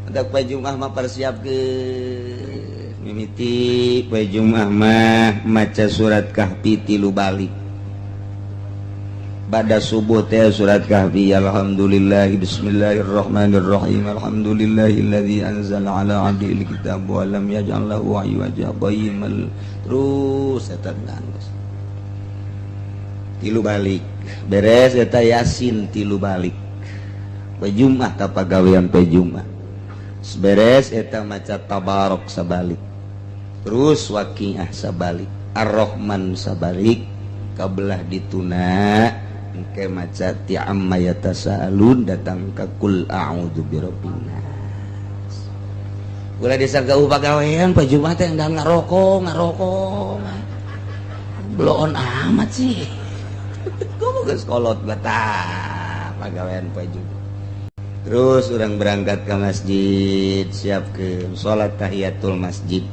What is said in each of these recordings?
Untuk poe Jumat mah persiapkeun mimiti poe Jumat mah maca surat Kahfi 3 balik. Pada subuh teh surat Kahfi, alhamdulillah bismillahirrahmanirrahim, alhamdulillahilladzi anzala ala abdihil kitab wa lam yaj'al lahu 'iwaja qayyimal, terus eta geus 3 balik beres eta Yasin 3 balik. Poe Jumat ta pagawean poe Jumat beres eta maca Tabarok sabalik, terus Waqiah sabalik, Ar-Rahman sabalik, kabelah dituna engke maca ti amma yatasaalun datang ka kul a'udzu birabbin nas. Ulah disangka pagawean poe Jumat teh endang ngarokok bloon amat sih. Kudu geus kolot betah pagawean poe Jumat. Terus orang berangkat ke masjid, siap ke salat tahiyatul masjid.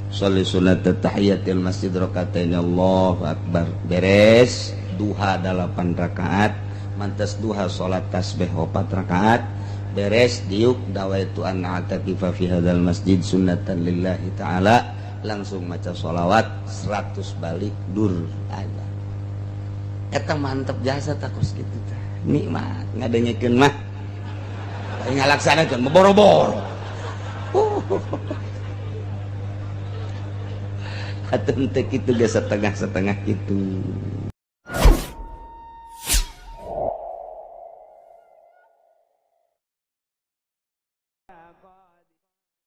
Sholli sunat tahiyatul masjid rakaatain, Allahu akbar. Beres duha 8 rakaat, mantas duha salat tasbih 4 rakaat, beres diuk dawaitu an a'takifa fi hadzal masjid sunnatan lillahi ta'ala, langsung maca sholawat 100 balik dur aja. Eta mantep jasa takos kitu tah. Nikmat ngadengekeun mah. Ngalaksanakeun boro-boro. Atuh teu kitu ge setengah-setengah kitu.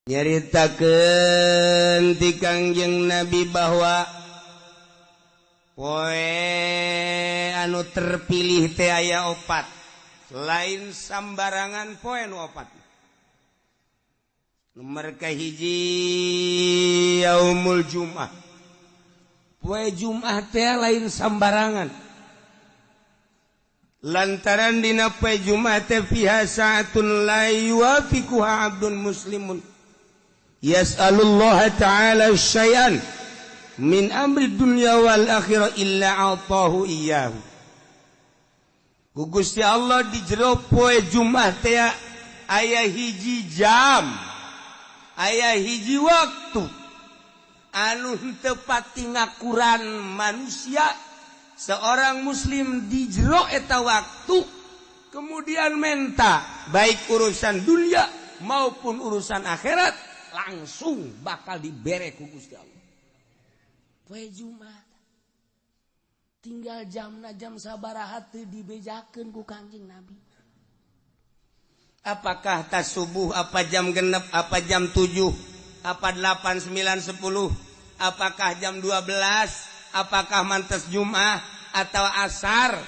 Nyaritakeun ti Kangjeng Nabi bahwa poe anu terpilih teh aya 4. Lain sambarangan poe nu 4. Nomor kahiji yaumul Jum'ah. Poe Jum'ah teh lain sambarangan. Lantaran dina poe Jum'ah teh fiha sa'atun la yuwafiquha 'abdun muslimun yas'alullaha ta'ala syai'an min amri dunya wal akhirah illa 'atahu iyyahu. Ku Gusti Allah di jero poe Jumat teh aya hiji jam, aya hiji waktu anu henteu pati ngakuran manusia seorang muslim di jero eta waktu kemudian menta baik urusan dunia maupun urusan akhirat langsung bakal dibere ku Gusti Allah. Poe Jumat tinggal jamna jam sabaraha teu dibejakeun ku Kangjeng Nabi. Apakah tas subuh, apa jam genep, apa jam 7, apa 8, 9, 10, apakah jam 12, apakah mantes Jumat atau asar,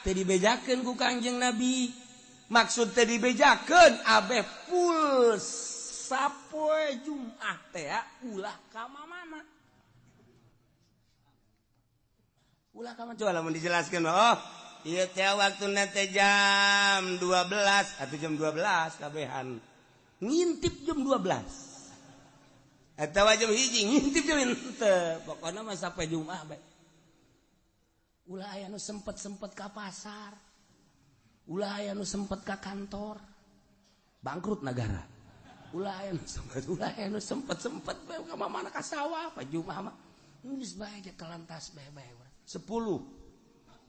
teu dibejakeun ku Kangjeng Nabi. Maksud teu dibejakeun abeh full sapoe Jumat teh ulah ka mana. Ulah kamu coba lamun dijelaskan, oh iya teh waktuna teh jam 12 atau jam 12 kabehan ngintip jam 12 atau jam 1 ngintip jam henteu, pokona mah sampai Jumat bae. Ulah aya nu sempet-sempet ka pasar, ulah aya nu sempet ka kantor, bangkrut negara. Ulah aya nu sempet, ulah aya nu sempet-sempet bae ka mana ka sawah pa Jumat mah geus bae jalan tasbih bae. 10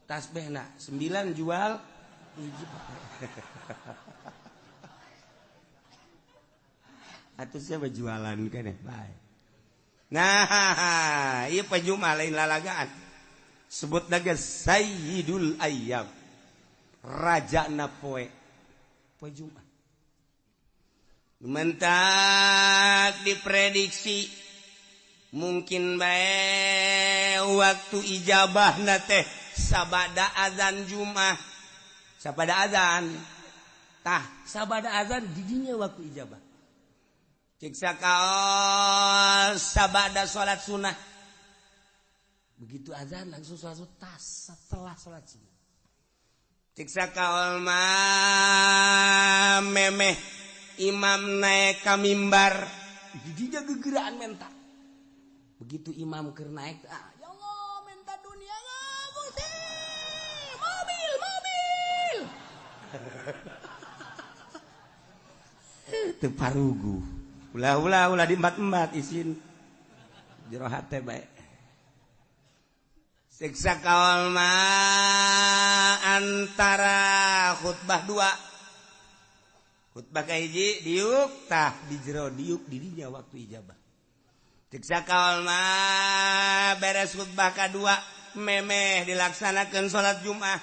tasbihna, 9 jual 1. Atuh siapa jualan keneh bae. Nah, ieu poe Jumat lain lalagaan. Sebut naga Sayyidul Ayyam. Rajana poe. Poe Jumat. Mentak diprediksi mungkin bae waktu ijabah na teh sabada azan Jumat, sabada azan tah sabada azan didinya waktu ijabah. Cek sakaol sabada salat sunnah, begitu azan langsung salat tas setelah salat sunnah. Cek sakaol mah memeh imam naik ka mimbar didinya gegeraan menta. Begitu imam keur naik, ah, ya Allah minta dunia Gusti, mobil, mobil. Teu parugu. Ulah ulah ulah diembat-embat isin. Jero hate bae. Siksa kaul mah antara khutbah dua. Khutbah kahiji diuk tah di jero diuk dirinya waktu ijabah. Siksa kaul mah beres khutbah kadua memeh dilaksanakan salat Jumat.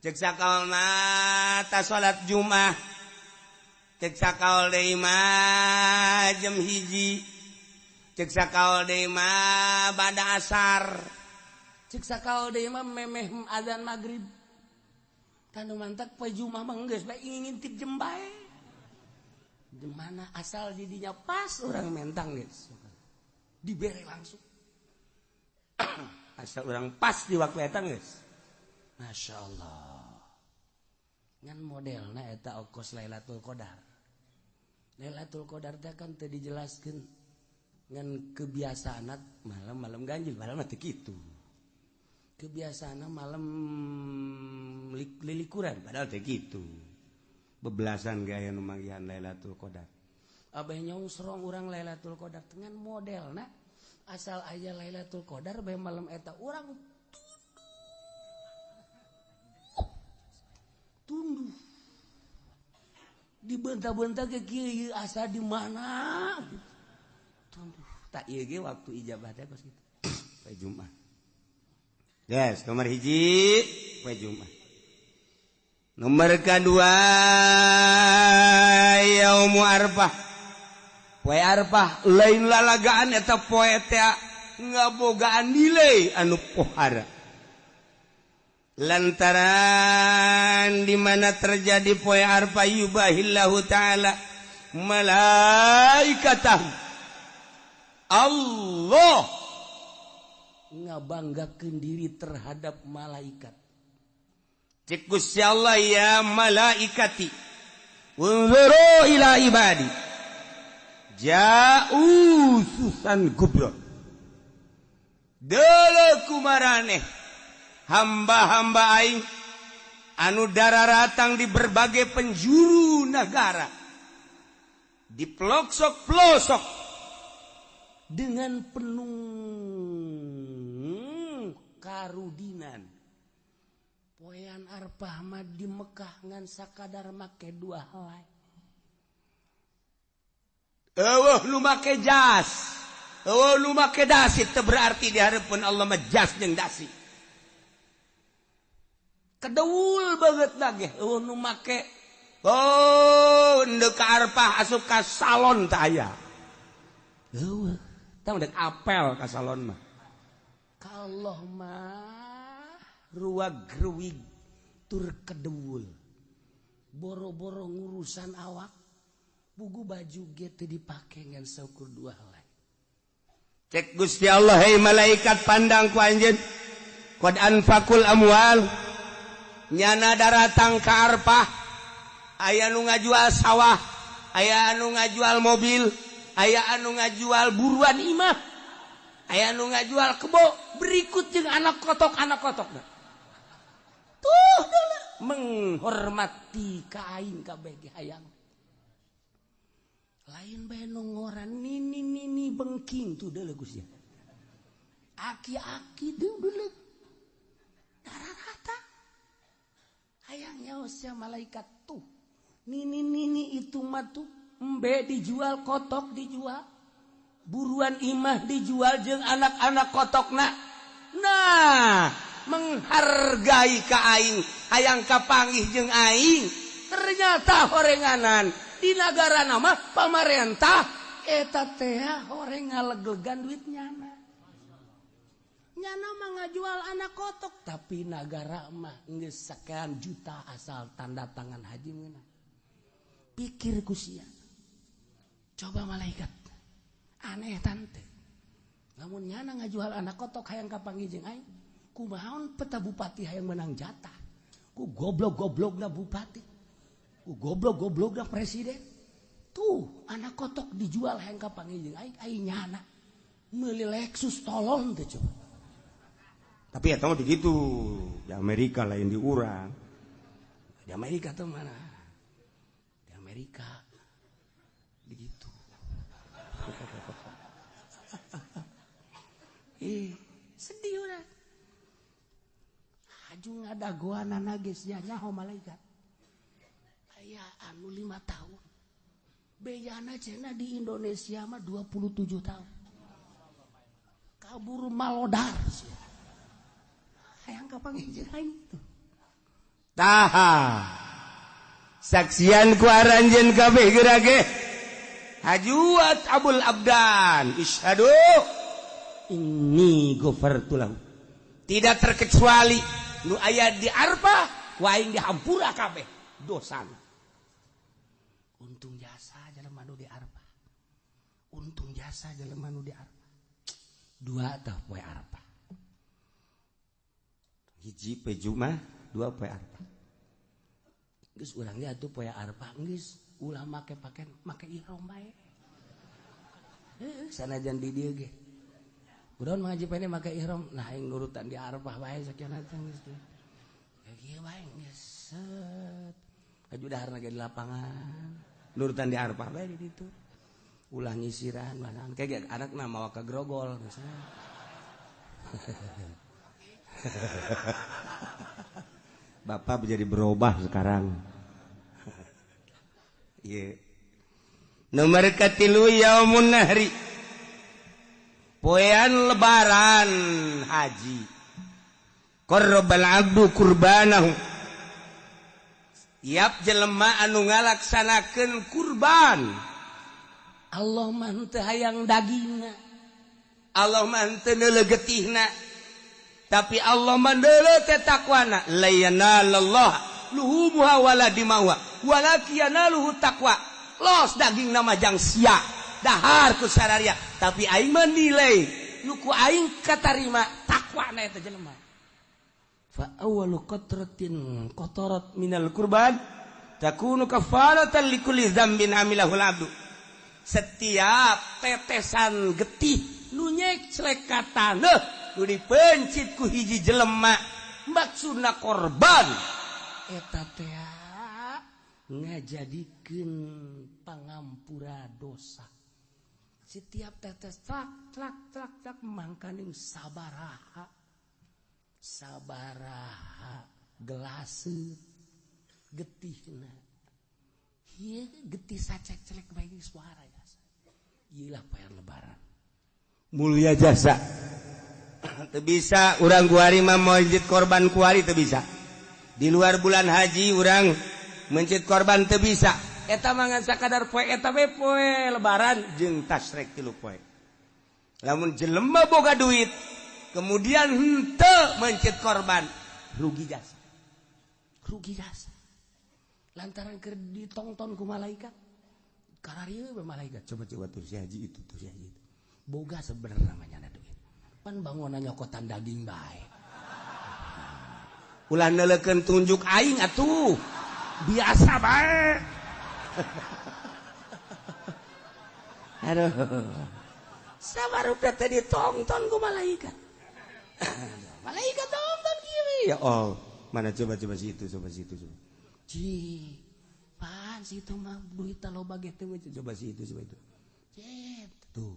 Cek sakaol mah ta salat Jumat. Cek sakaol deui mah jam 1. Cek sakaol deui mah bada asar. Cek sakaol deui mah memeh azan maghrib. Tanu mantak poe Jumat mah geus bae ngintip jem bae. Di mana asal didinya pas orang mentang geus. Dibere langsung. Asal orang pas di waktu eta geus. Masya Allah. Ngan modelna eta okos Lailatul Qadar. Lailatul Qadar teh kan teu dijelaskeun ngan kebiasaan malam-malam ganjil, malam mah teu kitu. Kebiasaan malam lilikuran padahal teu kitu. Bebelasan gaya nu manggihan Lailatul Qadar. Abah nyongsrong urang Lailatul Qadar dengan modelna asal aya Lailatul Qadar bae malam eta urang tunduh. Dibentah-bentah ke kieu asa di mana tunduh. Tak ieu ge waktu ijabah teh kos kitu. Poe Jumat. Yes, nomor 1 poe Jumat. Nomor kedua yaumu Arfah. Poe Arfah lain lalagaan eta poe teh ngabogaan nilai anu pohara. Lantaran di mana terjadi poe Arfah yubahillahu ta'ala malaikatah. Allah ngabanggakeun diri terhadap malaikat. Cek Gusti Allah ya malaikati unzuru ila ibadi ja'u susan gubro. Deuleu kumaraneh hamba-hamba aing anu dararatang di berbagai penjuru negara, di pelosok-pelosok dengan penuh karudinan. Poean Arfah mah di Mekah ngan sakadar make dua helai. Eueuh nu make jas, eueuh nu make dasi teu berarti di hareupeun Allah mah jas jeung dasi. Kedeul banget lagi eueuh nu make oh ndek ka Arfah asup ka salon teh aya. Eueuh tah ndek apel ka salon mah. Ka Allah mah ruwag-ruwig tur kedeul. Boro-boro ngurusan awak, bugu baju ge teu dipake ngan saukur dua helai. Cek Gusti Allah, hei malaikat pandang ku anjeun. Qad anfaqul amwal. Nyana daratang ka Arfah, aya nu ngajual sawah, aya anu ngajual mobil, aya anu ngajual buruan imah, aya anu ngajual kebo, berikut jeung anak kotok-anak kotok. Tuh menghormati ka aing kabeh ge hayang. Lain bae nu ngoran nini nini bengking tuh deuleu Gusti. Aki-aki deuleu. Dararata. Hayang nyaos malaikat tuh. Nini nini itu mah tuh embe dijual, kotok dijual, buruan imah dijual jeung anak-anak kotokna. Nah, menghargai ka aing, hayang kapanggih jeung aing. Ternyata horenganan di nagara nama pamarentah eta teh horeng ngaleglegan duit nyana. Nyana mah ngajual anak kotok, tapi nagara mah geus sekian juta asal tanda tangan haji meunang. Pikir ku sia. Coba malaikat. Aneh tante. Lamun nyana ngajual anak kotok hayang kapanggih jeung aing, kumaha peta bupati hayang menang jatah. Ku goblok-goblokna bupati. Ku goblok-goblokna presiden. Tuh anak kotok dijual hayang kapanggih jeung aing, aing nyana meuli Lexus tolong teh coba. Tapi ya tahu begitu di Amerika lain di urang. Di Amerika tuh mana? Di Amerika Amerika begitu. Sedih urang. Haju ngadagoanana geus nyaho malaikat. Aya anu 5 tahun. Bejana cenah di Indonesia mah 27 tahun. Kabur malodar sia. Hayang kapanggih jeung aing tuh. Taha. Saksian ku aranjeun kabeh geura ge. Hajuat Abul Abdan isyhadu inni ghafartu lahu. Tidak terkecuali nu aya di Arfah ku aing dihampura kabeh dosana. Untung jasa jelema nu di Arfah. Untung jasa jelema nu di Arfah. Dua tah poe Arfah. Hiji poe Jumat, dua poe Arfah. Geus urang ge atuh poe Arfah geus ulah make pakaian, make ihram bae. Heuh, sanajan di dieu ge. Urang ngaji pene make ihram, nah aing nurutan di Arfah bae sakieu teh geus teh. Kieu bae geus set. Aju daharna ge di lapangan. Nurutan di Arfah bae di ditu. Ulah nyisiran mana kayak anakna mawa ka grogol misalnya. Bapak menjadi berubah sekarang. Iya. Nomor katilu yaumun nahri. Poean lebaran haji. Qarrabal abdu kurbanahu. Tiap jelema anu ngalaksanakeun kurban. Allah mah henteu hayang dagingna. Allah mah henteu neuleuh getihna. Tapi Allah mah neuleuh teh takwana. La yanalallah luhumuha wala dimauha walakin yanaluhu taqwa. Los daging nama jang sia dahar ku sararia, tapi aing menilai nu ku aing katarima takwana eta jelema. Fa awwalu qatratin qatarat minal kurban takunu kafaratan likulli dzambin amilahul abdu. Setiap tetesan getih nu nyeclek ka taneuh nu dipencit ku hiji jelema maksudna korban eta teh ngajadikeun pangampura dosa. Setiap tetes tlak tlak tlak tlak mangkaning sabaraha sabaraha gelase getihna. Ieu getih sacek-celek bae suara jasa. Ieu lah poean lebaran. Mulia jasa. Teu bisa urang kuari mah mencit korban kuari teu bisa. Di luar bulan haji urang mencit korban teu bisa. Eta mah ngan sakadar poe eta we poe lebaran jeung tasrek 3 poe. Lamun jelema boga duit kemudian henteu mencit korban, rugi jasa. Rugi jasa. Lantaran keur ditongton ku malaikat. Kararieu we malaikat. Coba-coba tuh si haji itu, tuh si haji itu. Boga sebenarnya namanya duit. Pan bangunan nyokotan daging bae. Ulah neuleukeun tunjuk aing atuh. Biasa bae. Aduh. Sabarupa teh ditongton ku malaikat. Malaikat tonton kieu. Ya Allah, mana coba-coba situ, coba situ, coba. Ci, pan situ mah duit loba ge teh coba situ, coba itu. Cep, tuh.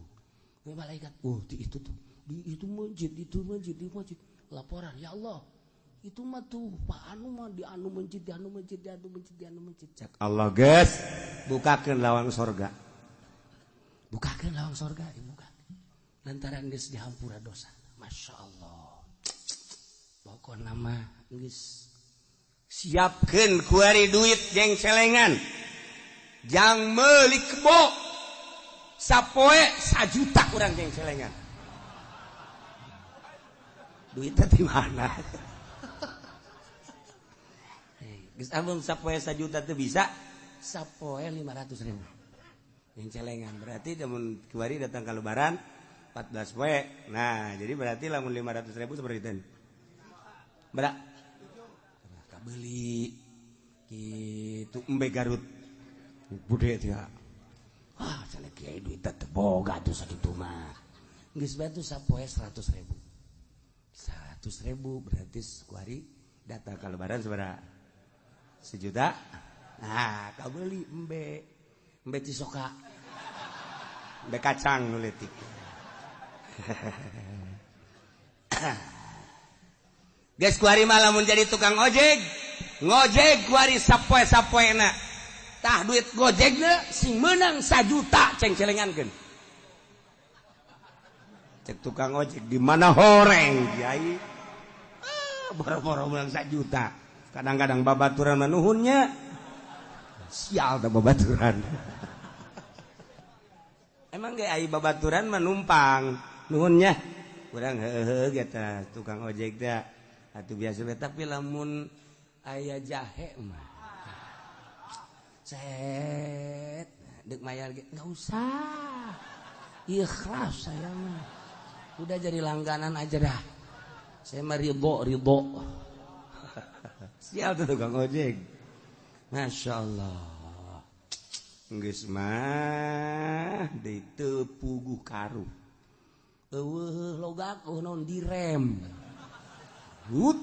Malaikat, oh di itu tuh, di itu masjid, itu masjid, di masjid. Laporan, ya Allah, itu mah tuh Pak anu mah di anu masjid, di anu masjid, di anu masjid, di anu masjid. Cak Allah geus, bukakeun lawang sorga. Bukakeun lawang sorga, dibuka. Lantaran geus dihampura dosa. Masya Allah. Pokokna mah geus siapkeun kuari duit jeung celengan. Jang meuli kebo. Sapoe 1 juta kurang jeung celengan. Duitnya di mana? Geus amun sapoe 1 juta teu bisa, sapoe 500.000. Yang celengan berarti lamun kuari datang ke lebaran 14 poe. Nah, jadi berarti lamun 500.000 seperti itu. Berak. Kabeli gitu embe Garut. Bude teh. Ah, cenah kiai duit teh boga tuh sakitu mah. Geus bae tuh sapoe 100.000. 100.000 berarti kuari datang ke lebaran sabaraha? 1 juta Nah, kabeuli embe. Embe cisoka. Embe kacang nu leutik. Geus kuari mah lamun jadi tukang ojek, ngojek kuari sapoe-sapoena. Tah duit gojekna sing meunang 1 juta ceng-celengankeun. Cek tukang ojek di mana horeng kiai. Ah, boro-boro meunang 1 juta. Kadang-kadang babaturan manuhunnya. Sial tah babaturan. Emang ge ai babaturan mah numpang nuhunnya. Urang heuheuh ge tah tukang ojek teh. Atuh biasa we tapi lamun aya jahe mah. Set dek mayar ge enggak usah. Ikhlas saya mah. Udah jadi langganan aja dah. Saya mah ridho. Sial tuh tukang ojek. Masya Allah. Geus mah deui teu puguh karuh. Eueuh logak eueuh naon direm. Hut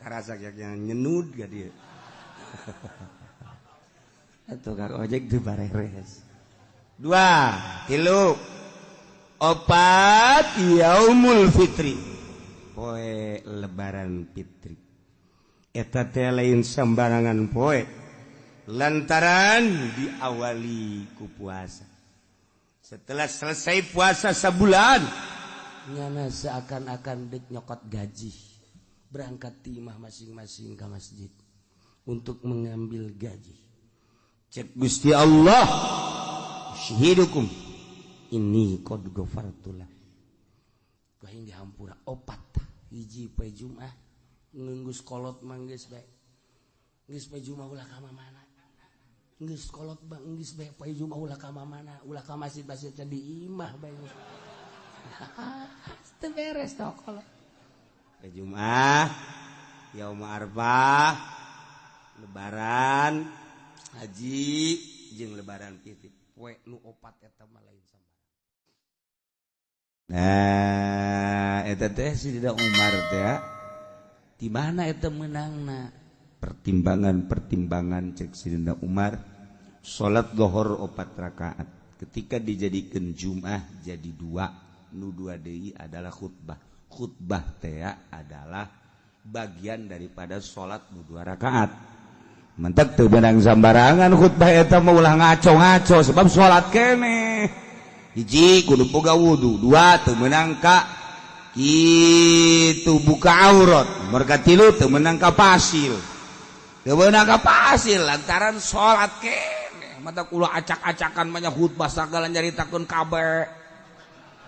karasa yang nyenud ga dia. Tukang ojek teu bareres. 2, 3, 4 yaumul fitri. Poe lebaran fitri. Eta teh lain sembarangan poe. Lantaran diawali ku puasa. Setelah selesai puasa sebulan, nyana seakan-akan dek nyokot gaji. Berangkat timah masing-masing ke masjid untuk mengambil gaji. Cek Gusti Allah, syahidukum ini qad ghafartulah. Aing dihampura 4 hiji poe Jumat ngeunggeus kolot mah geus bae. Geus poe Jumat ulah ka mana? Geus kolot bang geus bae poe Jumat ulah ka mana? Ulah ka masjid-masjid di imah bae. Teu beres tah kolot. Poe Jumat, yaum Arfah, lebaran haji jeung lebaran fitri. Poe nu 4 eta mah lain sambarang. Nah, eta teh Sidina Umar teh di mana eta meunangna? Pertimbangan-pertimbangan cek Sidina Umar, salat zuhur 4 rakaat. Ketika dijadikan Jumat jadi 2, nu 2 deui adalah khutbah. Khutbah teh adalah bagian daripada salat nu 2 rakaat. Mentek teu beunang sambarangan khutbah eta mah ulah ngaco-ngaco sebab salat keneh. Hiji kudu boga wudu, 2 teu meunang ka kitu buka aurat, merga 3 teu meunang ka pasil. Teu meunang ka pasil lantaran salat keneh. Mata ulah acak-acakan mah khutbah sagala nyaritakeun kabeh.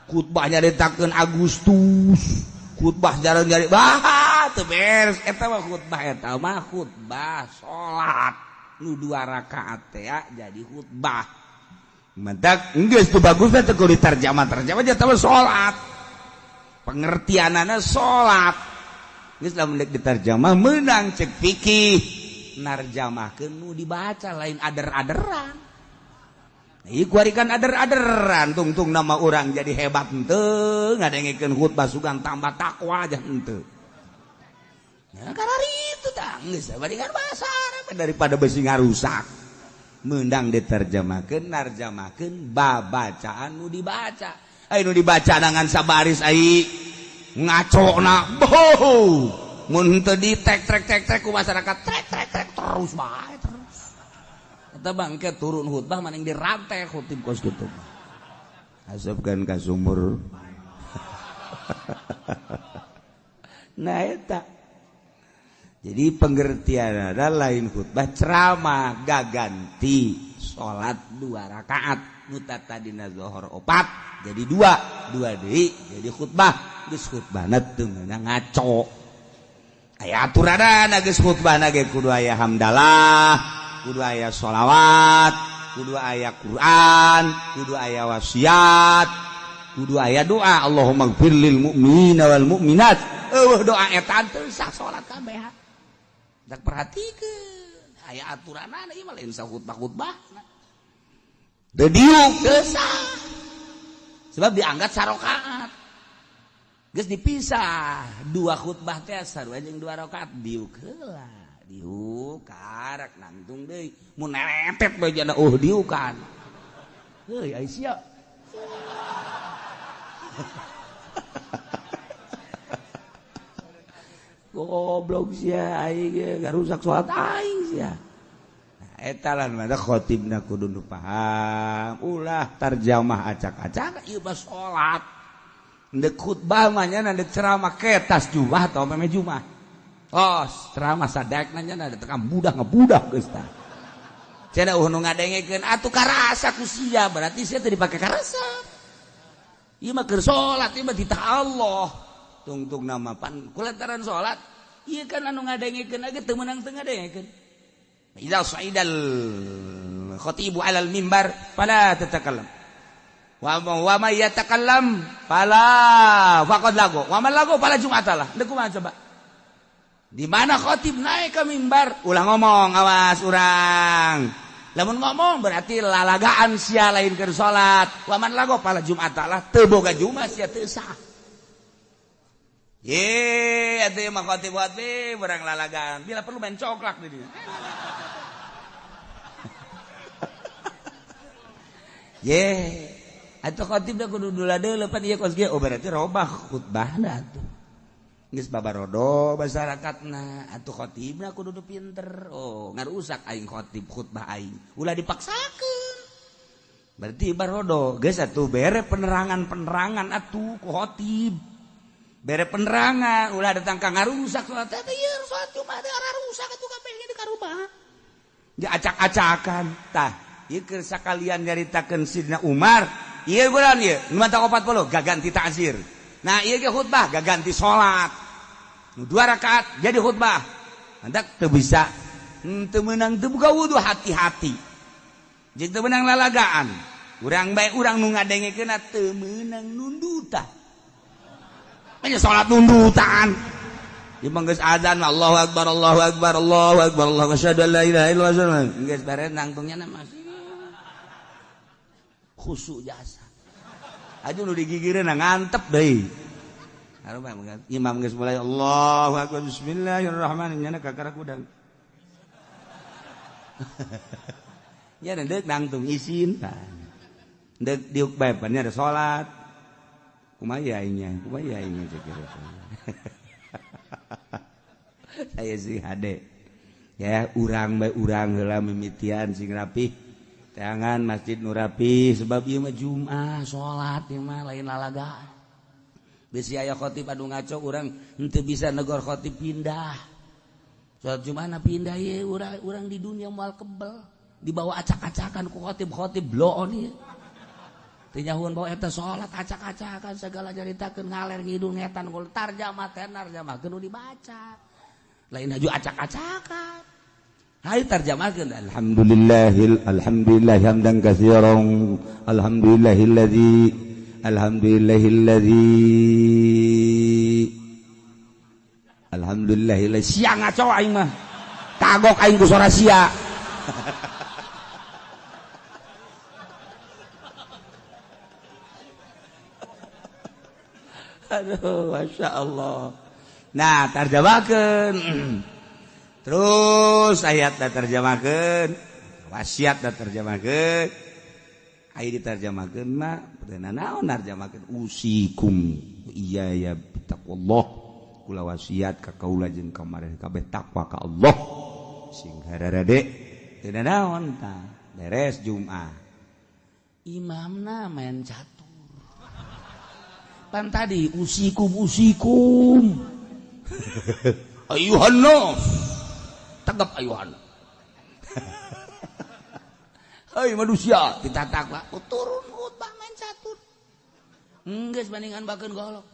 Khutbah nyaritakeun Agustus, khutbah jarang nyari bah teu beres eta mah khutbah eta mah khutbah salat nu 2 rakaat teh jadi khutbah. Mentak geus teu bagus teh kudu diterjemah-terjemah eta mah salat. Pengertianana salat. Geus lamun deuk diterjemah meunang cek fikih narjamahkeun nu dibaca lain ader-aderan. Ieu kuari kan ader-aderan tungtung nama orang jadi hebat henteu ngadengekeun khutbah sugan tambah takwa aja henteu. Nah karena itu tah geus bari kan bahasa Arab daripada besi ngarusak. Meundang diterjemahkeun narjamahkeun babacaan nu dibaca. Ai nu dibaca dengan sabaris ai ngacona boh. Mun henteu di tek trek tek trek ku masyarakat trek trek trek terus bae terus. Eta bangke turun khutbah maning dirantai khutib kos kitu. Asupkeun ka sumur. Nah eta. Jadi pengertian ada lain khutbah ceramah gaganti salat 2 rakaat nu tadina zuhur 4 jadi 2, 2 deui jadi khutbah. Geus khutbahna teu meunang ngaco. Aya aturanana geus khutbahna ge kudu aya hamdalah, kudu aya sholawat, kudu aya Quran, kudu aya wasiat, kudu aya doa Allahumma gfir lil mu'minina wal mu'minat. Eueuh doa eta teu sah salat kabeh. Dak perhatikeun aya aturanana ieu mah lain sahutbah-khutbah. Teu diuk teu sah. Sebab dianggap sarokaat. Geus dipisah 2 khutbah teh sarua jeung 2 rakaat diuk heula. Diuk karak nangtung deui mun neretet bae jana diukan. Heuy ai sia. Goblok sia aing ge ngarusak salat aing sia. Nah, eta lah mah khotibna kudu nu paham, ulah tarjamah acak-acak ieu mah salat. Ndek khutbah mah nya ndek ceramah ketas jumah atau meme jumah. Oh, ceramah sadekna nya tekan budak ngebudak geus tah. Cenah eueuh nu ngadengekeun atuh karasa ku sia, berarti sia teu dipake karasa. Ieu mah keur salat, ieu mah titah Allah. Tungtung nama pan kulantaran salat ieu kan anu ngadengekeun ge teu meunang teu ngadengekeun. Idza sa'idal khatibu 'alal mimbar fala tatakallam. Wa may yatakallam fala faqad lagu. Wa man lagu fala jum'atalah. Deuk kumaha coba? Di mana khatib naik ke mimbar ulah ngomong awas urang. Lamun ngomong berarti lalagaan sia lain keur salat. Wa man lagu fala jum'atalah teu boga jumat sia teu sah. Ye, atuh mah khotib khotib barang lalagaan. Bila perlu main coklak di dieu. Ye, atuh khotib da kudu dula deuleu pan ieu kos ge. Oh berarti robah khutbahna atuh. Geus babarodo masyarakatna, atuh khotibna kudu nu pinter. Oh, ngarusak aing khotib khutbah aing. Ulah dipaksakeun. Berarti barodo geus atuh bere penerangan-penerangan atuh ku khotib. Bere penerangan ulah datang ka ngarusak salat teh ieu salat Jumat teh rusak atuh kabeh di karubah. Dia acak-acakan tah ieu keur sakalian nyaritakeun Sidna Umar ieu bulan ieu nu mata 40 gaganti ta'zir. Nah ieu ge khutbah gaganti salat. Nu 2 rakaat jadi khutbah. Hendak teu bisa teu meunang teu buka wudu hati-hati. Jeung teu meunang lalagaan. Urang bae urang nu ngadengekeunna teu meunang nundutan. Nya salat nundutan. Ieu mah geus azan Allahu akbar Allahu akbar Allahu akbar Allahu asyhadu an la ilaha illallah. Geus beres nangtungnya mah khusyuk jasa. Aduh nu digigireun ngantep deui. Harum imam geus mulai Allahu akbar bismillahirrahmanirrahim nya kakara kudang. Nya deuk nangtung isin tah. Deuk diuk bae pan nya ada salat. Kumaha aingnya, kumaha aingnya cek. Saya sih hade. Ya urang bae urang heula mimitian sing rapih. Teangan masjid nu rapih sebab ieu mah Jumat salat ieu mah lain lalagaan. Bisi aya khotib anu ngaco urang henteu bisa negor khotib pindah. Salat Jumat pindah ieu urang di dunia moal kebel dibawa acak-acakan ku khotib-khotib bloon ieu. Teu nyahuan bawa eta salat acak-acakan segala nyaritakeun ngaler ngidul ngetan gol tarjamah tenar tarjamahkeun nu dibaca. Lain haju acak-acakan. Hayu tarjamahkeun alhamdulillahil alhamdulillah hamdan katsiran alhamdulillahilladzi alhamdulillahilladzi alhamdulillahilladzi sia ngaco aing mah. Kagok aing ku sora sia. Aduh, Masya Allah. Nah, tarjamahkeun. Terus ayat terjemahkeun, wasiat terjemahkeun. Aya diterjemahkeun mah teu naon narjemahkeun usikum iya ya taqwallah. Kula wasiat ka kaula jeung ka mareh kabeh takwa ka Allah. Sing hararade teu naon tah. Beres Jumat. Imamna main catur. Pan tadi usikum usikum. Ayuhan nas. Tegap ayuhan. Hai manusia, ditatak lah. Turun khutbah main catur. Geus bandingan bakeun golok.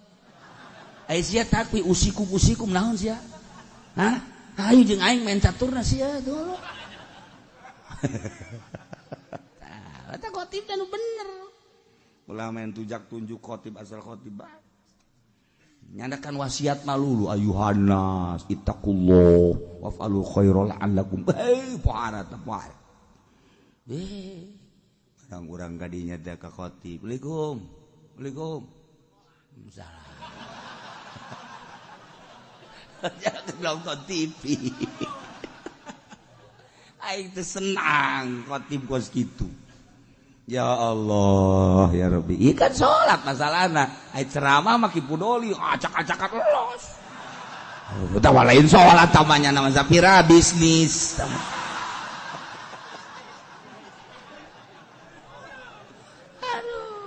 Ai sia takwi usikum usikum naon sia? Hah? Hayu jeung aing main caturna sia golok. Tah, eta khotib nu bener. Ulah main tujak tunjuk khotib asal khotib. Nyandakan wasiat malulu ayuhan nas ittaqullah waf'alu khairal la'allakum. Hei pohara teh pohara. Barang urang kadinya teh ka khotib. Assalamualaikum. Assalamualaikum. Salah. Jangan nonton TV. Aing teh senang khotib kos kitu. Ya Allah ya Rabbi. Ieu kan salat masalahna. Ai ceramah mah Ki Pudoli acak-acakan los. Utawa lain salat tamanya nama sapira bisnis. Aduh.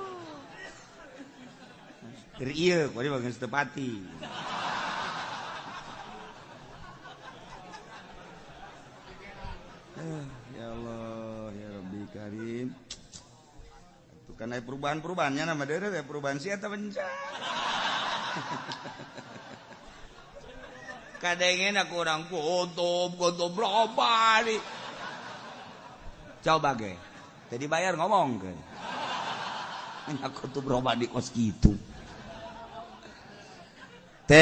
Keur ieu kuari bagian tepati. Ya Allah ya Rabbi Karim. Itu kan aya perubahan-perubahannya nama deure teh perubahan sia eta bencana. Kadengena aku orang gotob berapa nih. Coba ge. Tadi bayar ngomong ke. Aku tuh berubah di kos gitu. Teh,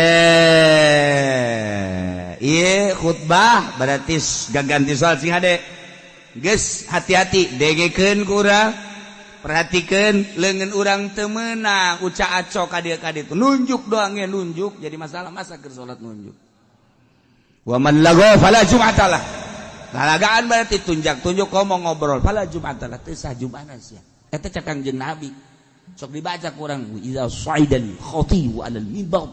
iya khutbah berarti gaganti soal sing hade. Geus hati-hati dengekeun ku urang. Perhatikeun leungeun urang teu meunang uca aco ka dieu ka ditu. Nunjuk doang ge nunjuk jadi masalah masa keur salat nunjuk. Wa man lagha fala jum'atalah. Lalagaan berarti tunjak-tunjuk ngomong ngobrol fala jum'atalah teu sah jum'ahna sia. Eta cek Kangjeng Nabi. Sok dibaca ku urang idza sa'idal khatibu 'alal mimbar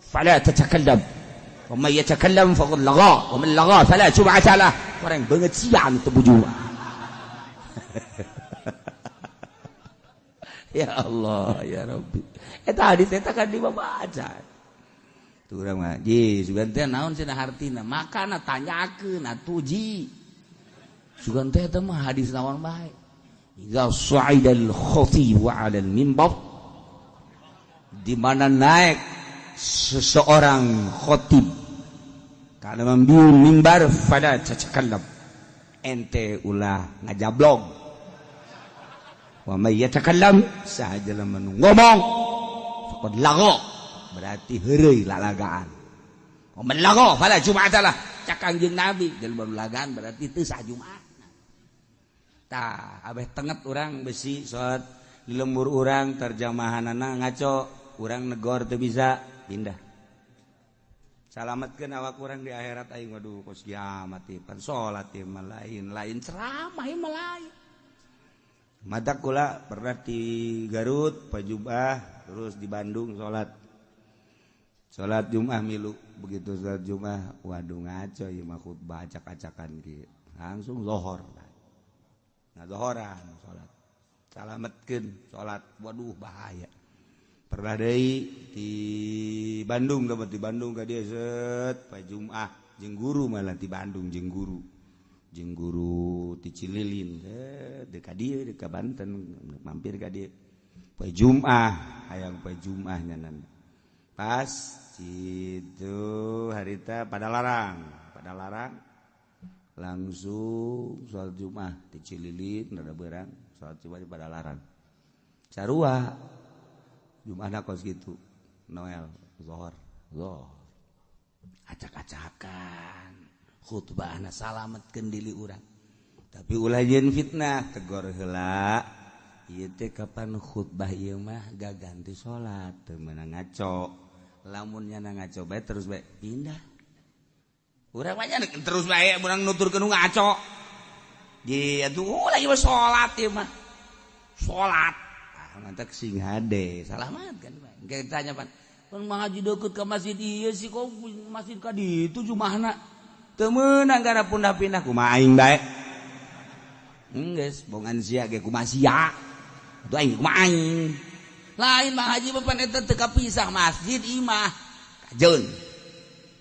fala tatakallam. Wa man yatakallam faqad lagha wa man lagha fala jum'atalah. Orang banget sia anu teu bujua. Ya Allah ya Rabbi. Eta hadis eta kan dibaca. Tuh urang mah ji sugan teh naon cenah hartina makana tanyakeun atuh ji. Sugan teh eta mah hadis naon bae. Idza sa'idal khatibu 'alal mimbar, di mana naik seseorang khatib kana mambiun mimbar fala tatakallam, ente ulah ngajablog. Wa may yatakallam sahaja lamun ngomong faqad lagha, berarti heureuy lalagaan. Wa man lagha fala jum'atalah, cak Kangjeng Nabi jelema lalagaan berarti teu sah Jumat. Tah abeh tenget urang besi salat di lembur urang terjemahanana ngaco, urang negor teu bisa pindah. Salametkeun awak urang di akhirat aing waduh kos kiamat ieu pan salat ieu mah lain, lain ceramah ieu mah lain. Matak kula pernah di Garut Pajubah terus di Bandung salat. Salat Jumat milu, begitu salat Jumat waduh ngaco ieu mah khutbah acak-acakan kieu. Langsung zohor. Nah zohoran salat. Salametkeun salat waduh bahaya. Pernah deui di Bandung dapat di Bandung ka dieu set Pajumah jeung guru malah di Bandung jeung guru. Jeung guru ti Cililin teh ka dieu ka Banten mampir ka dieu. Poe Jumat hayang poe Jumat nyanan. Pas situ harita pada larang langsung salat Jumat di Cililin rada beurang salat Jumat di Padalarang. Sarua Jumatna kos kitu Noel zuhur. Zuhur. Acak-acakan. Khutbahna salametkeun diri urang. Tapi ulah jeung fitnah tegor heula. Ieu teh kapan khutbah ieu mah gaganti salat teu meunang ngaco. Lamun nyana ngaco bae terus bae pindah. Urang mah nya terus bae urang nuturkeun nu ngaco. Di atuh ulah ieu salat ieu mah. Salat. Ah mantak sing hade salamat kan bae. Engke tanya pan, "Pan ngaji deukeut ka masjid ieu sih kok masjid ka ditu jumahna?" Teu meunang gara pindah-pindah kumaha aing bae. Geus bongan sia ge kumaha sia. Atuh aing kumaha aing. Lain mah haji bapan eta teu kapisah masjid imah. Kajeun.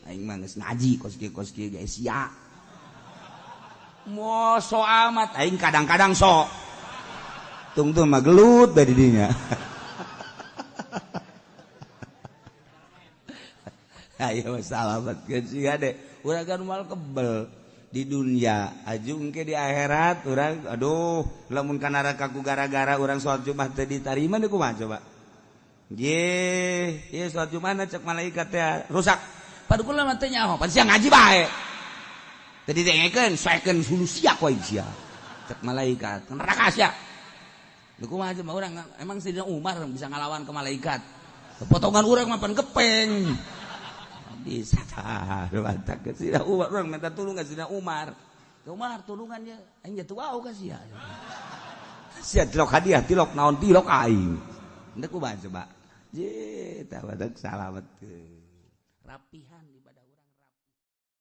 Aing mah geus ngaji kos kieu ge sia. Mo so amat aing kadang-kadang sok. Tungtung mah gelut bae di dinya. Ayo salametkeun sia de. Urang kan moal kebel di dunia ajung ke di akhirat urang aduh lamun ka neraka ku gara-gara urang salat Jumat teu ditarima deui kumaha coba. Ye, ieu salat Jumat cek malaikat teh rusak. Padu kula mah teu nyaho, pan sia ngaji bae. Teu didengekeun, soekeun hulu sia ku aing sia. Cek malaikat, neraka sia. Deui kumaha coba urang emang Sayyidina Umar bisa ngalawan ke malaikat. Potongan urang mah pan gepeng. Bisa mantap ke Sayyidina Umar, orang minta tolong ke Sayyidina Umar. Kumaha tulungan nya aing jatuh wau ka sia. Sia tilok hadiah, tilok naon, tilok aing. Henteu kumaha coba? Je, tah badak salamet. Rapihan ibadah urang.